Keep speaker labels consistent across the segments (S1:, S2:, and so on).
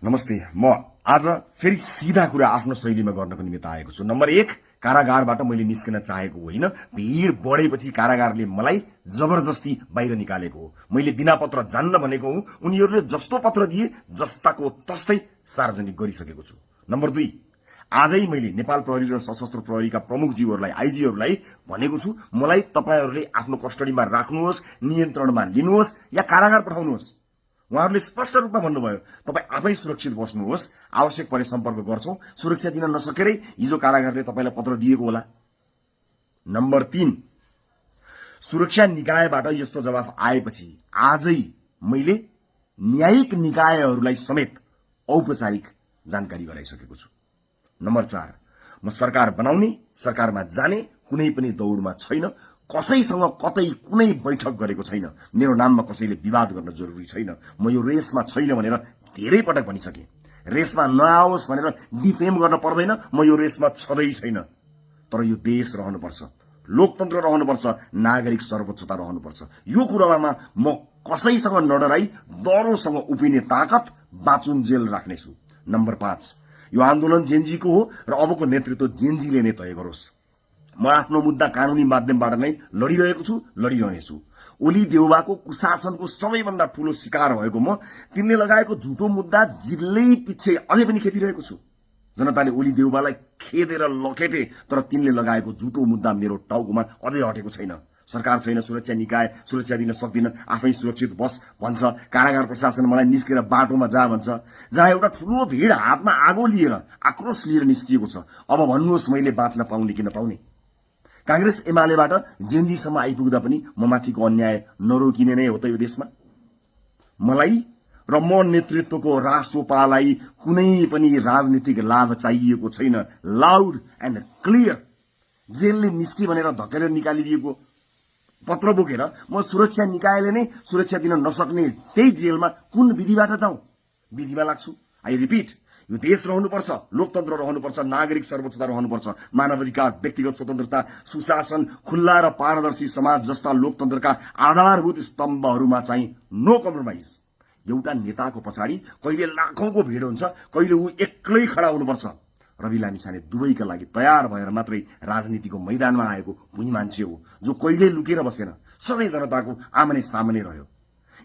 S1: नमस्ते। म आज फेरि सीधा कुरा आफ्नो शैलीमा गर्नको निमित्त आएको छु। नम्बर 1, कारागारबाट मैले निस्किन चाहेको होइन। भीड़ बढेपछि कारागारले मलाई जबरजस्ती बाहिर निकालेको हो। मैले बिना पत्र जान्न भनेको हुँ। उनीहरूले जस्तो पत्र दिए जस्ताको तस्तै सार्वजनिक गरिसकेको छु। नम्बर 2, आजै मैले नेपाल प्रहरी र सशस्त्र प्रहरीका प्रमुखज्यूहरूलाई आईजीहरूलाई भनेको छु, मलाई तपाईहरूले आफ्नो कस्टडीमा राख्नुहोस्, नियन्त्रणमा लिनुहोस् या कारागार पठाउनुहोस्। उहाँहरूले स्पष्ट रूपमा भन्नुभयो, तपाईँ आफै सुरक्षित बस्नुहोस्, आवश्यक परे सम्पर्क गर्छौं। सुरक्षा दिन नसकेरै हिजो कारागारले तपाईलाई पत्र दिएको होला। नम्बर 3, सुरक्षा निकायबाट यस्तो जवाफ आएपछि आजै मैले न्यायिक निकायहरूलाई समेत औपचारिक जानकारी गराइसकेको छु। नम्बर 4, म सरकार बनाउने, सरकारमा जाने कुनै पनि दौडमा छैन। कसैसँग कतै कुनै बैठक गरेको छैन। मेरो नाममा कसैले विवाद गर्न जरुरी छैन। म यो रेसमा छैन भनेर धेरै पटक भनिसके। रेसमा नआओस् भनेर डिफेम गर्न पर्दैन। म यो रेसमा छँदै छैन। तर यो देश रहनुपर्छ, लोकतन्त्र रहनुपर्छ, नागरिक सर्वोच्चता रहनुपर्छ। यो कुरामा म कसैसँग नडराई डरोसँग उभिने ताकत बाँचुन जेल राख्नेछु। नम्बर 5, यो आन्दोलन जेनजीको हो र अबको नेतृत्व जेनजीले नै तय गरोस्। म आफ्नो मुद्दा कानूनी माध्यमबाट नै लडिरहेको छु, लडिरहनेछु। ओली देउबाको कुशासनको सबैभन्दा ठूलो शिकार भएको म तिनले लगाएको झुटो मुद्दा जिल्लै पछि अझै पनि खेपिरहेको छु। जनताले ओली देउबालाई खेदेर लखेटे, तर तिनले लगाएको झुटो मुद्दा मेरो टाउकोमा अझै हटेको छैन। सरकार छैन, सुरक्षा निकाय सुरक्षा दिन सक्दिन, आफै सुरक्षित बस भन्छ। कारागार प्रशासन मलाई निस्केर बाटोमा जा भन्छ। जहाँ एउटा ठूलो भीड़ हातमा आगो लिएर आक्रोश लिएर निस्किएको छ। अब भन्नुहोस्, मैले बाँच्न पाउने कि नपाउने? कांग्रेस एमालेबाट जेनजीसम्म आइपुग्दा पनि म माथिको अन्याय नरोकिने नै हो त यो देशमा? मलाई र म नेतृत्वको रासोपालाई कुनै पनि राजनीतिक लाभ चाहिएको छैन। लाउड एन्ड क्लियर जेलले मिस्टी भनेर धकेलेर निकालिदिएको पत्र बोकेर म सुरक्षा निकायले नै सुरक्षा दिन नसक्ने त्यही जेलमा कुन विधिबाट जाउँ? विधिमा लाग्छु। आई रिपिट, यो देश रहनुपर्छ, लोकतन्त्र रहनुपर्छ, नागरिक सर्वोच्चता रहनुपर्छ, मानवाधिकार, व्यक्तिगत स्वतन्त्रता, सुशासन, खुल्ला र पारदर्शी समाज जस्ता लोकतन्त्रका आधारभूत स्तम्भहरूमा चाहिँ नो कम्प्रोमाइज। एउटा नेताको पछाडि कहिले लाखौंको भीड़ हुन्छ, कहिले ऊ एक्लै खडा हुनुपर्छ। रवि लामिछाने दुवैका लागि तयार भएर मात्रै राजनीतिको मैदानमा आएको भुइँ मान्छे हो, जो कहिले लुकेर बसेन, सधैँ जनताको आमने सामने रह्यो।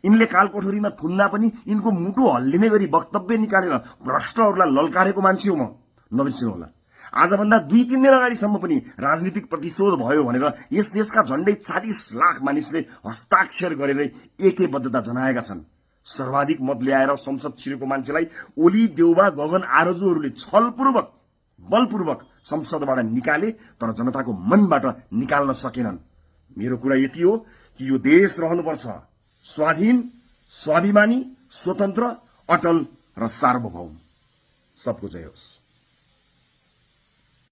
S1: यिनले कालकोठरीमा थुन्दा पनि यिनको मुटु हल्लिने गरी वक्तव्य निकालेर भ्रष्टहरूलाई ललकारेको मान्छे हो म। नबिर्सिनुहोला, आजभन्दा 2-3 दिन अगाडिसम्म पनि राजनीतिक प्रतिशोध भयो भनेर यस देशका झण्डै 40 लाख मानिसले हस्ताक्षर गरेर एकबद्धता जनाएका छन्। सर्वाधिक मत ल्याएर संसद छिरेको मान्छेलाई ओली देउबा गगन आरजुहरूले छलपूर्वक बलपूर्वक संसदबाट निकाले, तर जनताको मनबाट निकाल्न सकेनन्। मेरो कुरा यति हो कि यो देश रहनुपर्छ स्वाधीन, स्वाभिमानी, स्वतन्त्र, अटल र सार्वभौम। सबको जय होस्।